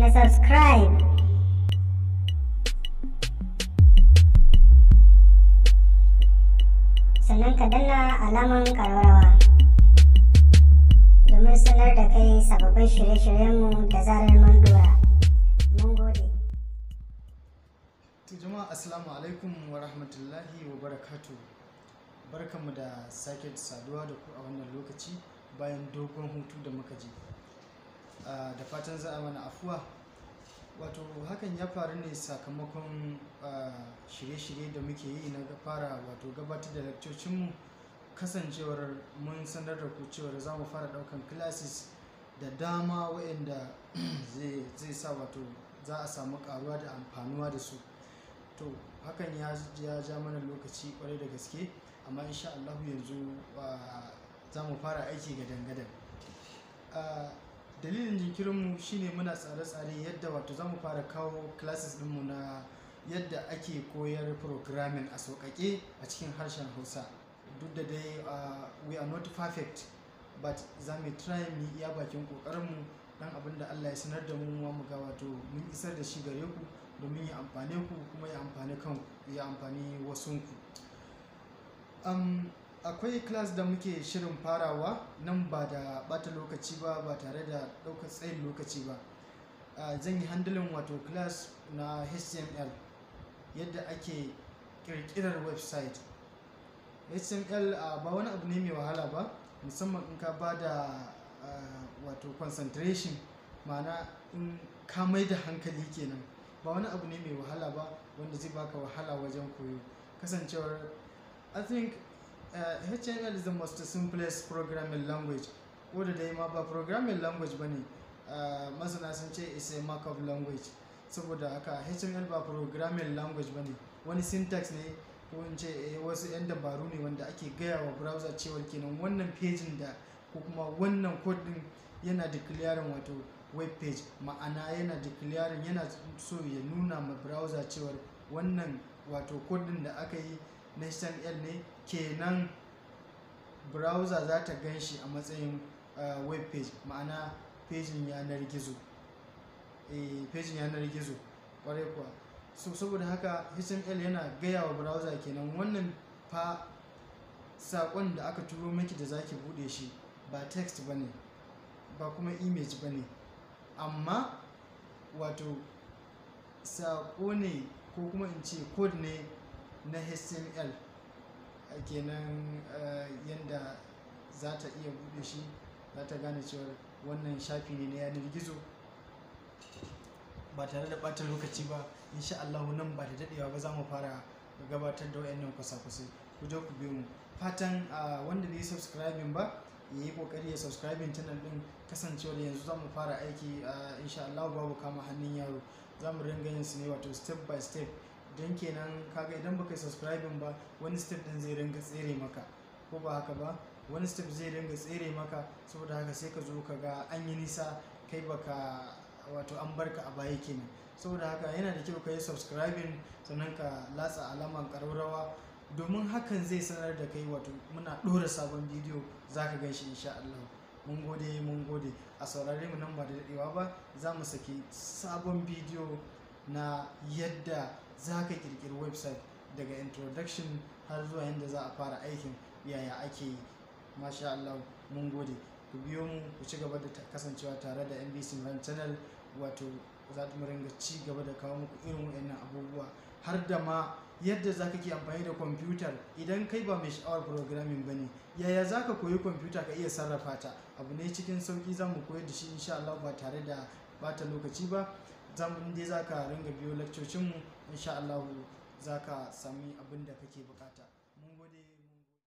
Na subscribe. Sannan ka danna alaman ƙararrawa domin sanar da kai sababbin shirye-shiryenmu da zarar mun dora. Mun gode. To jama'a, assalamu alaikum wa rahmatullahi wa barakatu. Barkanmu da sake saduwa da ku a wannan lokaci bayan dogon hutu da muka je. Da fatan za a mana afuwa. Wato hakan ya faru ne sakamakon shirye-shirye da muke yi na fara wato gabatar da lakcocinmu, kasancewar mun sanar da ku cewar za mu fara daukan classes da dama waɗanda zai sa wato za a samu karuwa da amfanuwa da su. To hakan ya ja mana lokaci kwarai da gaske, amma insha Allah yanzu za mu fara aiki gadan-gadan. Dalilin jinkirinmu shine muna tsare-tsare yadda wato za mu fara kawo classes ɗinmu na yadda ake koyar programming a sauƙaƙe a cikin harshen Hausa. Duk da dai we are not perfect, but za mu try mu iya bakin ƙoƙarinmu, dan abin da Allah ya sanar da mu mu ga wato mun isar da shi gare ku domin ya amfane ku kuma ya amfani kanku, ya amfani wasunku. Akwai class da muke shirin farawa nan ba da bata lokaci ba, ba tare da ɗaukar tsayin lokaci ba. Zan yi handling wato class na HTML, yadda ake ƙirƙirar website. HTML ba wani abu ne mai wahala ba, musamman in ka ba da wato concentration, ma'ana in ka mai da hankali kenan. Ba wani abu ne mai wahala ba wanda zai baka wahala wajen koyo. Kasancewar I think HTML is the most simplest programming language. Ko da dai ma ba programming language ba ne, masana sun ce is a markup language. Saboda haka HTML ba programming language ba ne, wani syntax ne, ko in ce wasu 'yan dabaru ne wanda ake gaya wa browser cewar kenan wannan pejin da ko kuma wannan code din yana declaring wato web page, ma'ana yana declaring, yana so ya nuna ma browser cewar wannan wato code din da aka yi na HTML ne, kenan browser za ta gan shi a matsayin web page, ma'ana pejin yanar gizo. Pejin yanar gizo kwarai kuwa. So saboda haka HTML yana gaya wa browser kenan wannan fa saƙon da aka turo miki da zaki bude shi ba text bane, ba kuma image bane, amma wato saƙo ne ko kuma in ce code ne na HTML kenan, yanda za ta iya bude shi, za ta gane cewa wannan shafi ne na yanar gizo. Ba tare da ɓata lokaci ba, insha Allah nan ba da daɗewa ba za mu fara gabatar da wayannan kwasa-kwasai. Ku je ku biyo mu. Fatan wanda bai subscribing ba ya yi kokari ya subscribing channel din, kasancewar yanzu za mu fara aiki insha Allah babu kama hannun yaro, za mu ringa yin su ne wato step by step. Don kenan kaga idan baka yi subscribing ba, wani step din zai ringa tsere maka, ko ba haka ba? Wani step zai ringa tsere maka, saboda haka sai ka zo ka ga an yi nisa, kai baka wato an barka a baya kenan. Saboda haka yana da kyau ka yi subscribing sannan ka latsa alaman ƙararrawa, domin hakan zai sanar da kai wato muna ɗora sabon bidiyo za ka gan shi insha Allah. Mun gode, mun gode. A saurare mu, nan ba da daɗewa ba za mu saki sabon bidiyo na yadda za ka ƙirƙiri website, daga introduction har zuwa yadda za a fara aikin, yaya ake yi. Masha Allah, mun gode. Ku biyo mu, ku ci gaba da kasancewa tare da NBC Run Channel. Wato za mu ringa ci gaba da kawo muku irin waɗannan abubuwa, har da ma yadda za ka ke amfani da kwamfutar idan kai ba mai sha'awar programming ba ne, yaya za ka koyi kwamfuta ka iya sarrafa ta. Abu ne cikin sauƙi, za mu koyar da shi insha Allah ba tare da bata lokaci ba. Za mu dai za ka ringa biyo lakcocinmu, insha Allah za ka sami abin da kake bukata.